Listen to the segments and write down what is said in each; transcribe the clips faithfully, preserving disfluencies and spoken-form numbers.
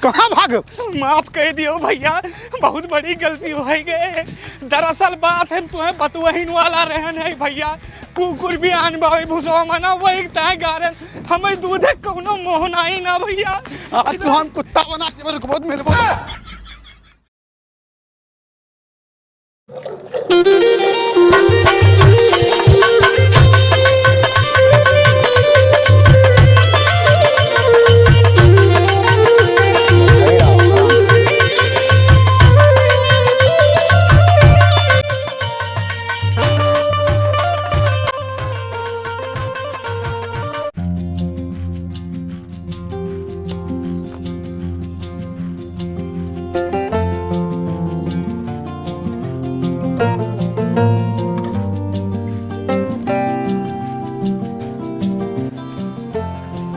कहाँ भागो? माफ कइ दियो भइया, बहुत बड़ी गलती होइ गए। दरअसल बात हम तुहें बतुअहिन वाला रहन है भइया। कुकुर बियान बावे भुसवा मना, वही तय गारन। हमें दूध है कौनो मोह नाई ना भइया। आज तो हम कुत्ता बना के मेरे को बहुत मिलबो।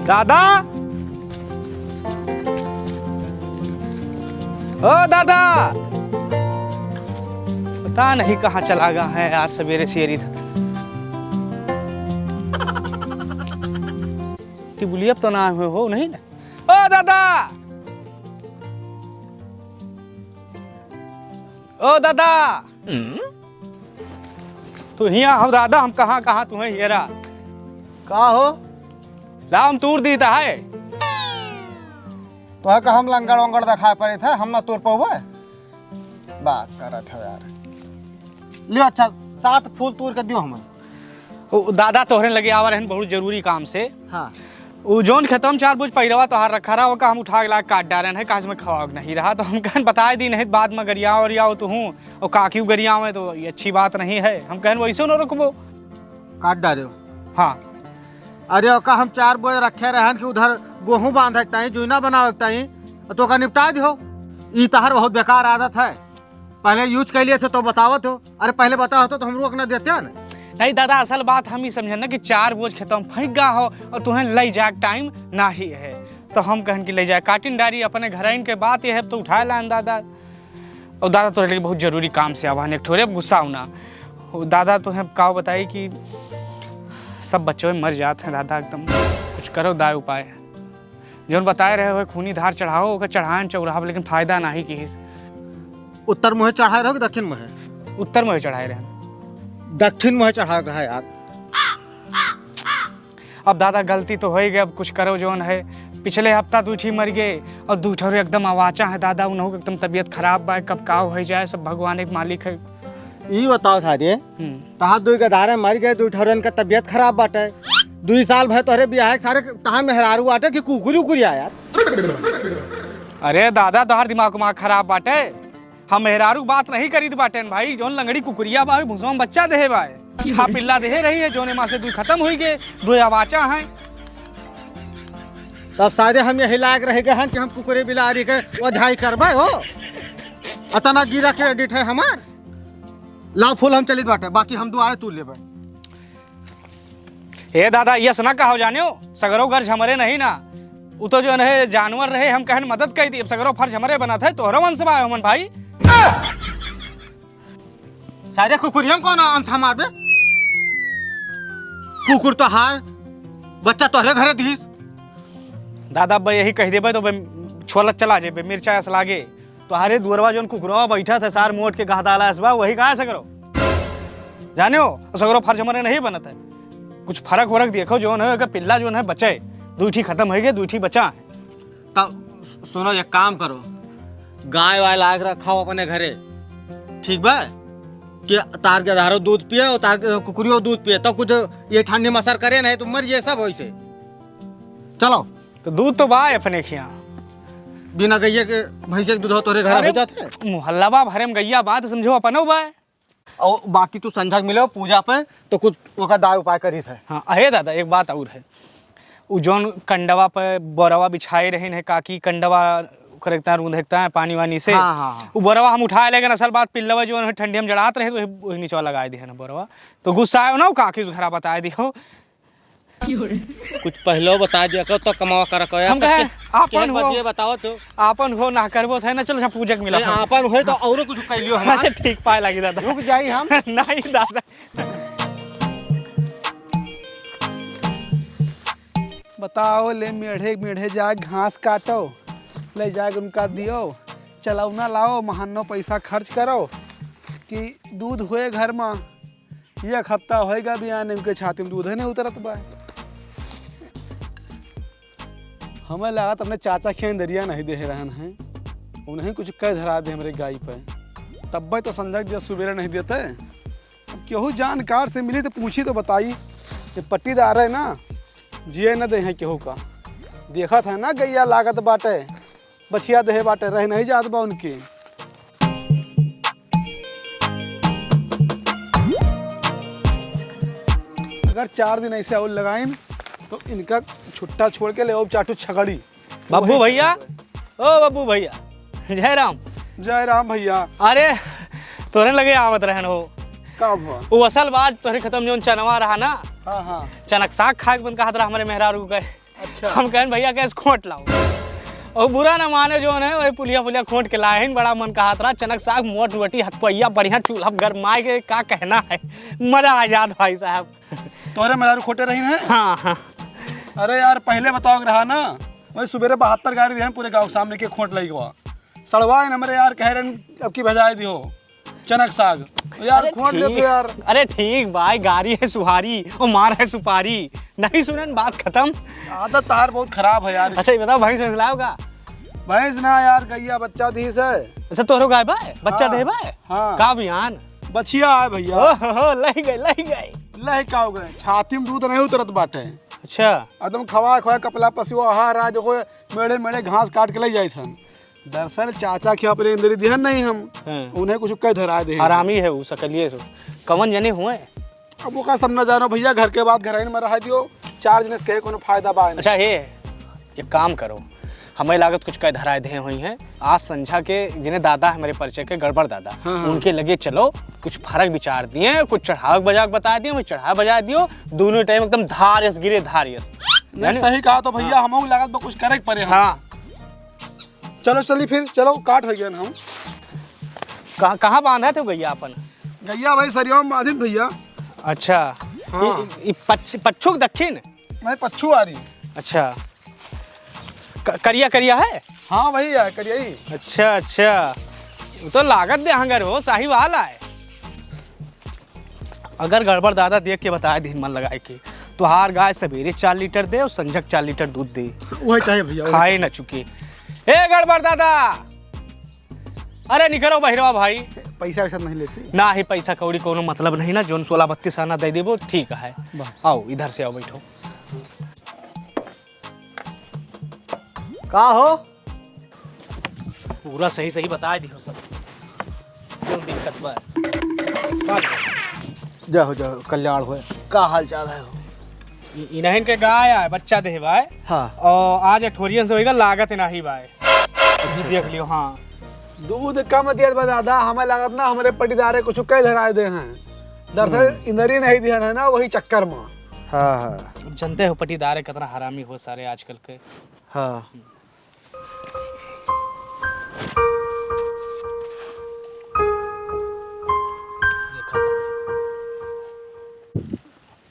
दादा, ओ दादा, पता नहीं कहाँ चला गया है यार, सवेरे से ये इधर। टिबुलिया तो ना हुए हो, नहीं ना? ओ दादा, ओ दादा, तू हियाँ हो दादा, हम कहाँ कहाँ तुहें हेरा। का हो? लाम तूर दीता है। तो है का हम लंगड़ उंगड़ दिखाई पड़े थे, हम ना तोड़ पउबे? बात करत है यार। लियो अच्छा, सात फूल तोड़ के दियो हमें। ओ, दादा तोहरे लगे आवा रहन बहुत जरूरी काम से। हाँ। उ जौन खेतवा में चार बोझ पैरवा तोहार रखा रहा, ओका हम उठा के ला के काट डारेन है, काज में खवाओ के नहीं रहा, तो हम कहन बताए दी नहीं, बाद में गरिया ओरिया हो तू हूँ, और काकी गरिया में तो ये अच्छी बात नहीं है, हम कहन वैसे न रुकबो। काट डारे हो? हाँ। अरे ओका हम चार बोझ रखे रहन कि उधर गोहूँ बांधे के ताई, जुइना बनावे के ताई, तो ओका निपटा दियो। ई तहर बहुत बेकार आदत है। पहले यूज कर लिए थे तो बतावत हो। अरे पहले बताओ तो, तो हम रोक ना देते हैं ना। नहीं दादा, असल बात हम ही समझे ना कि चार बोझ खेतवा में फेंक गा हो और तुहें ले जाए टाइम ना ही है, तो हम कहन कि ले जाए काटिन डारी अपने घर। इनके बात ये है तो उठाए लान दादा। और दादा तोरे लगे बहुत जरूरी काम से आवा है, एक ठोरे अब गुस्सा होना। ओ दादा तोहें का बताई कि सब बच्चों मर जात हैं दादा, एकदम कुछ करो दाय उपाय। जौन बताए रहे हो खूनी धार चढ़ाओ, ओकर चढ़ाएन चौराहा पर, लेकिन फायदा नाही किहिस। उत्तर मुँहे चढ़ाए रहो कि दक्षिण मुँहे? उत्तर मुँहे चढ़ाए रहे। दक्षिण मुँहे चढ़ाए रहा यार। अब दादा गलती तो होइ गए, अब कुछ करो जौन है। पिछले हफ्ता दू ठी मर गए और दू ठौरे एकदम अवाचा है दादा, उन्हों के एकदम तबीयत खराब बा, कब का होइ जाए सब भगवान एक मालिक है। ई बताओ सारे, हम्म। तहाँ दुई गधारे मर गए, दुई ठौरन का तबीयत खराब बाटे। दुई साल भर तोहरे बियाह के सारे तहाँ मेहरारू बाटे कि कुकुरी उकुरी आया? अरे दादा, तोहार दिमाग उमाग खराब बाटे। हम मेहरारू के बात नहीं करीत बाटेन भाई, जौन लंगड़ी कुकुरिया बा, भुसवा में बच्चा देहे बा। छा पिल्ला देहे रही है, जौने माँ से दुई खत्म हुई गए, दुई अवाचा हैं। तब सारे हम यही लायक रह गए हैं कि हम कुकुरे बिलारी के ओझाई करबे हो। अतना गिरा credit है हमार। लाओ फूल हम चलित बाटे, बाकी हम दुआरे तू लेबे। ए दादा, यस ना कहो जानियो, सगरो गर्ज हमरे नहीं ना। उ तो जौन है जानवर रहे, हम कहन मदद कर दी, अब सगरो फर्ज हमरे बनत है, तोहरो वंश बा हमन भाई। सारे कुकुरियम कौन अंश हमार बे? कुकुर तो हार, बच्चा तोहरे घरे दिस। दादा, अब यही कह देबे तो बे छोलत चला जेबे, मिर्चा अस लागे। तोहरे दुअरवा जौन कुकुरवा बैठा था, सार मोट के गहदाला अस बा, वही कहाँ से करो? जाने हो, सगरो फर्ज हमरे नहीं बनत है। कुछ फर्क वरक देखो, जौन है, एकर पिल्ला जौन है, बचे। दुई ठी खत्म होइ गए, दुई ठी बचा है। तब सुनो, एक काम करो, गाय वाय लाग रखा हो अपने घरे, ठीक बा? कि तार के धारो दूध पिए और तार के कुकुरियो दूध पिए, तब कुछ ये ठंडी में असर करे, नहीं तो मर जाए सब वैसे। चलो। तो दूध तो बा अपने खिया। बिना गैया के, भैंसे के दूध हो तोरे घर अरे, हो जाते? मोहल्ला बा भरे में गैया बा, तो समझो अपनो बा। और बाकी तू संझा के मिलो पूजा पे, तो कुछ ओका दाय उपाय करी थे। हाँ, अहे दादा, एक बात और है। उ जौन कंडवा पे बोरवा बिछाए रहिन है काकी, कंडवा ओकर एकता रूंध एकता है पानी वानी से। हाँ, हाँ, हाँ। उ बोरवा हम उठाए लेकिन असल बात पिल्लवा जौन है ठंडी में जड़ात रहे, तो वही, वही नीचवा लगाए दिहे ना बोरवा। तो गुस्सा आयो ना, उ काकी उस घरा बताए दिहो। कुछ पहले बता दिया करो तो कमावा कर को यार, हम कहे, सबके आपन केक हो, बतिए बताओ तो। आपन हो ना करबो थे ना, चलो सब पूजा के मिला नहीं, था। आपन होए तो औरो कुछ कह लियो हमार। अच्छा, ठीक पाए लागी दादा। रुक जाई हम। नहीं दादा। बताओ ले मेढ़े, मेढ़े जाए घास काटो। ले जाके उनका दियो, चलौना लाओ, महानो पैसा खर्च करो कि दूध होए घर मा। एक हफ्ता होएगा भी आने, उनके छाती में दूध ही नहीं उतरत बा। हमें लागत अपने चाचा के अंदरिया नहीं दे रहन हैं, उन्हें कुछ कह धरा दे हमरे गाई पे, तब्बे तो संझा के सुबेरे नहीं देते। अब केहू जानकार से मिली तो पूछी तो बताई, ये पट्टीदार है ना, जिए न दे हैं केहू का। देखत है ना गैया लागत बाटे, बछिया देहे बाटे, रह नहीं जात बा उनके। अगर चार दिन ऐसे और लगाइन तो इनका छुट्टा छोड़ के ले आओ चाटू छगड़ी। बब्बू भैया, ओ बब्बू भैया, जय राम। जय राम भैया। अरे, तोरे लगे आवत रहन हो। का हुआ? वो असल बात तोरे खत्म जोन चनवा रहा ना, हाँ, हाँ। चनक साग खाए के मन कहत रहा हमरे मेहरारू के। अच्छा। हम कहन भैया कैसे खोट लाओ। और बुरा ना माने जोन है, वही पुलिया पुलिया खोट के लाए हैं, बड़ा मन कहत रहा, चनक साग, मोट रोटी, हथपैया, बढ़िया चूल्हा गरमाए के, का कहना है, मजा आ जात भाई साहब। तोरे मेहरारू खोटे रही हैं? हाँ, हाँ। अरे यार, पहले बताओ के रहा ना, वही सुबेरे बहत्तर गाड़ी दिहन पूरे गाँव के सामने के खोट लई गवा। सड़वाइन हमरे यार कह रहे अब की भेजाए दियो चनक साग। तो यार अरे खोट ले तो ठीक, यार। अरे ठीक भाई, गारी है सुहारी और मार है सुपारी, नहीं सुनन बात खत्म। आदत तार बहुत खराब है यार। अच्छा ये बताओ भैंस वैंस लाओ का? भैंस ना यार, गैया बच्चा दी से। अच्छा तोहरो गाय बा? बच्चा हाँ, दे बा? हाँ। का बियान? बछिया है भैया। ओहो, लही गए, लही गए। लह का हो गए, छाती में दूध नहीं उतरत बाटे। अच्छा। एकदम खवा खवा कपला पशु आहार आज देखो, मेड़े मेड़े घास काट के ले जाए थे। दरअसल चाचा के अपने इंद्री दिहन नहीं हम, हाँ। उन्हें कुछ कह धरा दे। हरामी है वो, सकलिए से। कवन जने हुए? अब ओका सब न जानो भैया, घर के बात घर में रह दियो, चार जने से कहे कोनो फायदा बा नहीं। अच्छा हे, एक काम करो, हमें लागत कुछ कह धराए दे हुई हैं। आज संझा के जिन्हें दादा है मेरे परिचय के, गड़बड़ दादा, हाँ, हाँ। उनके लगे चलो, कुछ फर्क विचार दिए, कुछ चढ़ावक बजावक बता दिए, वही चढ़ा बजा दियो, दोनों टाइम एकदम धार यस गिरे धार यस। नहीं, है ना? सही कहा तो भैया, हाँ। हमहू लागत बा कुछ करे के पड़े हम। हाँ। चलो चली फिर, चलो काट हो गया हम। कहाँ, कहाँ बांधा थे गैया अपन? गैया भाई सरिया में बांधित भैया। अच्छा। हाँ। ई, ई पच्छ-, पच्छू के दक्षिण? नहीं, पच्छू आ रही। अच्छा। क-, करिया करिया है? हाँ वही है, करिया ही। अच्छा, अच्छा। वो तो लागत दे हंगर हो, साहिवाल आए। अगर गड़बड़ दादा देख के बताए दिन मन लगाए के, तोहार गाय सवेरे चार लीटर दे और संझक चार लीटर दूध दे। वही चाहिए भैया, वही खाए चाहिए। ना चुके। ए गड़बड़ दादा, अरे निकरो बहिरवा भाई। पैसा वैसा नहीं लेते? ना ही पैसा कौड़ी कोनो मतलब नहीं ना, जोन सोलह बत्तीस आना दे देबो ठीक है। वाह। आओ इधर से आओ बैठो। का हो? पूरा सही सही बताए दियो सब। कौन दिक्कत बा? का जय हो, जय हो, कल्याण होए। का हाल चाल है हो? इ-, इनहिन के गाय आए, बच्चा देहे बाय। हाँ। और आज अठोरियन से होइगा, लागत नाही बाय। अच्छा, दूध देख अच्छा। लियो, हाँ। दूध कम दियत बा दादा, हमें लागत ना हमरे पटीदारे कुछ कह धराए दे हैं। दरअसल हम्म। इंदरी नहीं दिहन है ना, वही चक्कर में। हाँ, हाँ। अब जनते हो पटीदारे कितना हरामी हो सारे आजकल के। हाँ।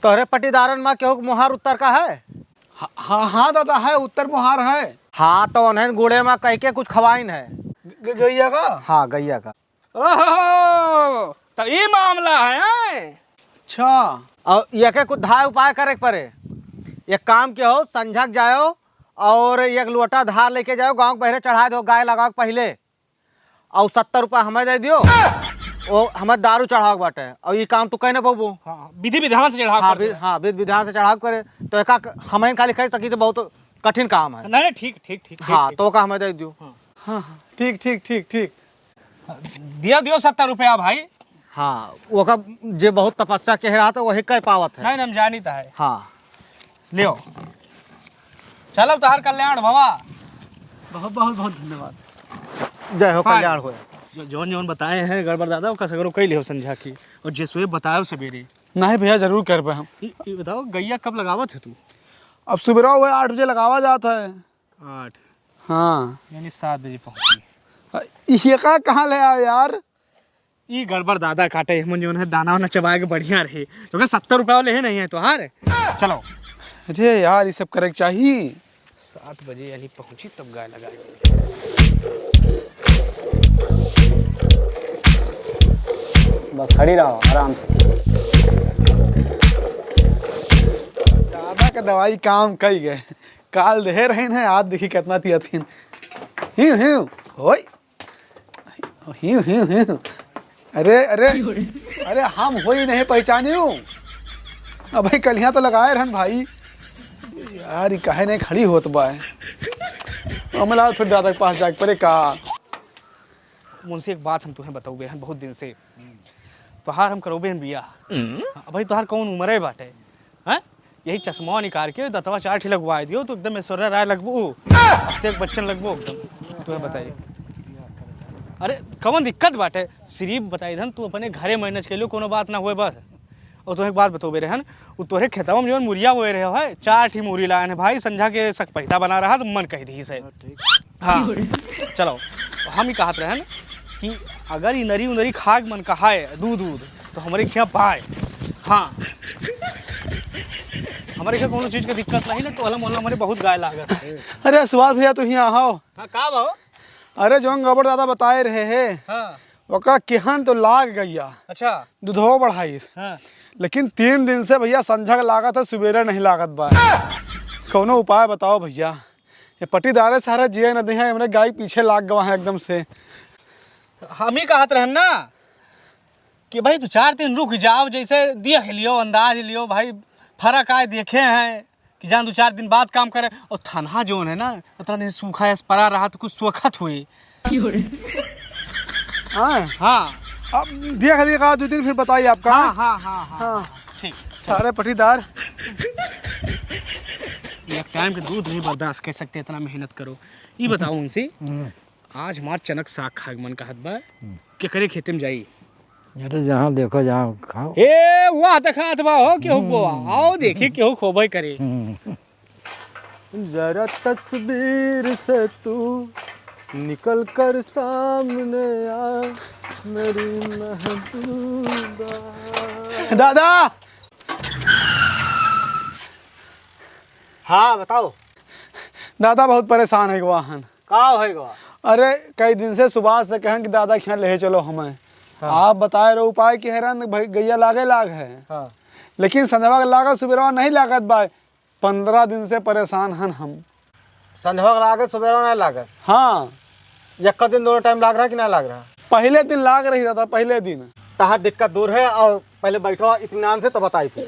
तोहरे पटीदारन मा केहू के मोहार उत्तर का है? हाँ, हाँ, हाँ दादा है, उत्तर मोहार है। हाँ, तो उन्हें गुड़े मा कह के कुछ खवाइन है। ग-, गैया का? हाँ, गैया का। ओहो, तो ई मामला है, हैं? अच्छा। और ये के कुछ धाय उपाय करे के पड़े। एक काम कियो, संझक जायो और एक लोटा धार लेके जाओ, गाँव के बहरे चढ़ा दो, गाय लगावे के पहिले। और सत्तर रुपया हमें दे दियो, वो हमें दारू चढ़ावे के बाटे, और ये काम तू कह ना पाबो। हाँ, विधि विधान से चढ़ावे हाँ, के पड़े। वि-, हाँ, विधि विधान से चढ़ावे के पड़े। तो एका क-, हमें खाली कह सकी तो बहुत कठिन काम है। नहीं, नहीं, ठीक, ठीक, ठीक, ठीक, हाँ, ठीक। तो का हमें दे दियो। हाँ। हाँ, हाँ। ठीक, ठीक, ठीक, ठीक। दिया दियो सत्तर रुपया भाई। हाँ, ओका जे बहुत तपस्या के रहा तो वही कह पावत है। नहीं, नहीं, हम जानी तो है। हाँ। लियो। चलो तोहार कल्याण भवा। बहुत, बहुत, बहुत धन्यवाद। जय हो, हाँ। कल्याण हो। जो, जौन, जौन बताए हैं गड़बड़ दादा, ओका सगरो कई लियो संझा की। और जे सोए बताओ सवेरे। नहीं भैया, जरूर करबे हम। ई, ई बताओ, गैया कब लगावत है तू? अब सुबेरा हुए आठ बजे लगावा जात है। आठ। हाँ। यानी सात बजे पहुँची। अ, ये का कहाँ ले आयो यार? ई गड़बड़ दादा काटे, हमन जौन है दाना वाना चबाए के बढ़िया रहे। तो क्या सत्तर रुपया वाले है नहीं है तोहार? चलो। अरे यार, ये सब करे के चाही। सात बजे यानी पहुंची, तब गाय लगाई। बस खड़ी रहो आराम से। दादा के दवाई काम कई गए। काल देहे रहे हैं, आज देखी कितना थी अथीन। हिउ, हिउ, होई। हिउ, हिउ, हिउ। अरे, अरे, अरे, हम होई नहीं पहचानियो। अबे कलियां तो लगाए रहन भाई। यार, ई काहे नहीं खड़ी होत बा? हमला फिर दादा के पास जाके पड़े का? मुंशी, एक बात हम तुहें बतौबे हन बहुत दिन से। तोहार हम करौबे हन बियाह। हाँ, भाई, तोहार कौन उम्र है बाटे? हैं? यही चश्मा निकाल के दतवा चार ठी लगवाए दियो, तो एकदम ऐश्वर्या राय लगबू, अभिषेक बच्चन लगबू एकदम। तुहें बताइए। अरे, कौन दिक्कत बाटे? सिर्फ बताई दन, तू अपने घरे manage कर लियो, कोनो बात ना हुए बस। और तुहें एक बात बतौबे रहन, वो तोहरे खेतवा में जौन मुरिया बोए रहे है, चार ठी मुरी लायन है भाई, संझा के सकपैता बना रहा तो मन कह दी से। हाँ, ठीक। हाँ, चलो, हम ही कहत रहन कि अगर इनरी उनरी खाक मन कहाए दूध दूध, तो हमरे खिया पाए। हाँ, हमरे खिया कोनो चीज के दिक्कत नहीं ना, टोला मोहल्ला हमरे बहुत गाय लागत है। अरे सुभाष भैया, तू हियाँ आओ। हाँ, का भाव? अरे, जौन गबड़ दादा बताए रहे हैं, हाँ। ओका केहन तो लाग गइया। अच्छा। दूधो बढ़ाइस। हाँ। लेकिन तीन दिन से भैया संझा के लागत है, सुबेरे नहीं लागत बा। कौनो उपाय बताओ भैया। ये पटीदारे सारा जिए न दे हैं, हमरे गाय पीछे लाग गवा है एकदम से। हम ही कहत रहन ना कि भाई, दो चार दिन रुक जाओ, जैसे देख लियो, अंदाज लियो भाई, फर्क आए देखे हैं। कि जान दो चार दिन बाद काम करे। और थनहा जौन है ना, उतना दिन सूखा है, पड़ा रहा तो कुछ सोखत हुई। हाँ। हाँ। अब देख लिएगा दो दिन, फिर बताइए आपका। हाँ, हाँ, हाँ, हाँ। हाँ। ठीक, चलो। सारे पटीदार। एक टाइम के दूध नहीं बर्दाश्त कर सकते, इतना मेहनत करो। ये बताओ उनसे, हम्म। आज हमार चनक साग खाए के मन कहत बा। हम्म। केकरे खेते में जाई? अरे जहाँ देखो जहाँ खाओ। ए, वाह, देखात बा हो, केहू हम्म। बोआ। आओ देखी, केहू खोबे करे। हम्म। जरा तस्वीर से तू निकल कर सामने आ, मेरी महबूबा। दादा! हाँ, बताओ। दादा, बहुत परेशान है गवा हन। का होइगा? अरे, कई दिन से सुभाष से कहन कि दादा के यहाँ ले चलो हमें। हाँ। आप बताए रहो उपाय कि हैरान भाई, गैया लागे लाग है। हाँ। लेकिन संझवा के लागत, सुबेरवा नहीं लागत बा। पन्द्रह दिन से परेशान हन हम। संझवा के लागत, सुबेरवा नहीं लागत? हाँ। यक्का दिन दोनों टाइम लाग रहा कि ना लाग रहा? पहले दिन लाग रही दादा, पहले दिन। तहार दिक्कत दूर है और पहले बैठो इत्मीनान से तो बताई फिर।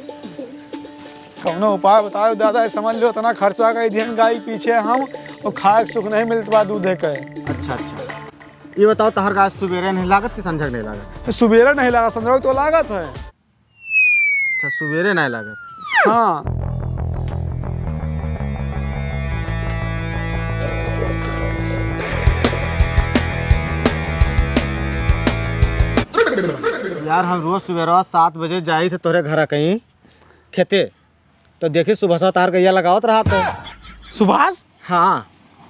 कौनो उपाय बताओ दादा, ये समझ लो इतना खर्चा कर दिहन गाय पीछे हम, और खाए के सुख नहीं मिलत बा दूधे के। अच्छा, अच्छा, ये बताओ तहार गाय सुबेरे नहीं लागत कि संझक नहीं लागत? तो सुबेरे नहीं लागत, संझक तो लागत है। अच्छा, सुबेरे नहीं लागत। हाँ। यार, हम रोज सुबेरवा सात बजे जाई थे तोरे घरा कहीं खेते, तो देखी सुभाषवा तार गैया लगावत रहा तो। सुभाष? हाँ।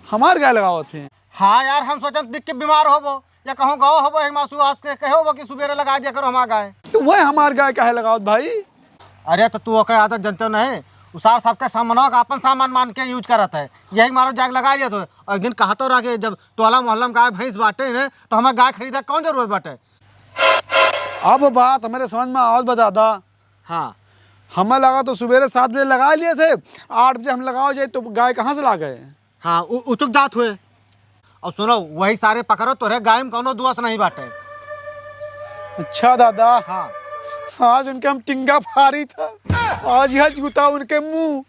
हमार गाय लगावत है? हाँ यार, हम सोचन दिख के बीमार होबो या कहूँ गौ होबो, एक माँ सुभाष के कहे होबो कि सुबेरे लगा दिया करो हमार गाय। तो वह हमार गाय काहे लगावत भाई? अरे तो तू ओकर आदत जनते नहीं, उ सार सबके सामानवा का अपन सामान मान के use करत है, यही मारो जाके लगा लिया तो। और एक दिन कहतो रहा कि जब टोला मोहल्ला में गाय भैंस बाटे ने तो हमार गाय खरीदे कौन जरूरत बाटे? अब बात हमरे समझ में आवत बा दादा। हाँ। हमें लगा तो सुबेरे सात बजे लगा लिए थे, आठ बजे हम लगाओ जाए तो गाय कहाँ से लागे? हाँ, उ-, उचुक जात हुए। और सुनो, वही सारे पकड़ो, तोरे गाय में कौनो दोष नहीं बाटे। अच्छा दादा। हाँ। आज उनके हम टिंगा फारी था, आज यह जूता उनके मुंह।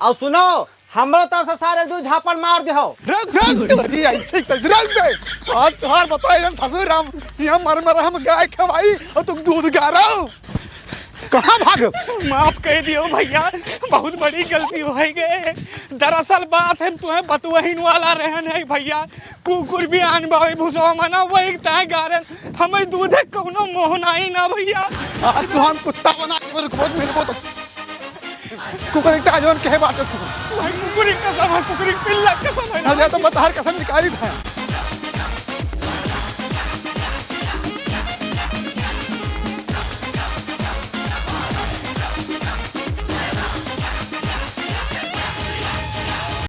और सुनो, हमरो तरफ से सारे दू झापड़ मार दे हो। रख, रख, तोरी ऐसे ही कर, रख बे। आज तोहार बताए रे ससुर, हम यहाँ मर मर हम गाय खवाई और तुम दूध गारो। कहाँ भाग? माफ कर दियो भैया, बहुत बड़ी गलती हो गई। दरअसल बात है, तुम्हें बतुआइन वाला रहन है भैया। कुकुर भी आन बावे भुसवा मना, वही तय गारन। हमें दूध है, कौनो मोह नहीं ना भैया। आज तो हम कुत्ता बना के मेरे को मिलबो तो। कुकुर एक जौन कहे बात तू। भाई कुकुर की कसम है, कुकुर की पिल्ला कसम है ना। ना जा तो बताहर कसम निकाली था।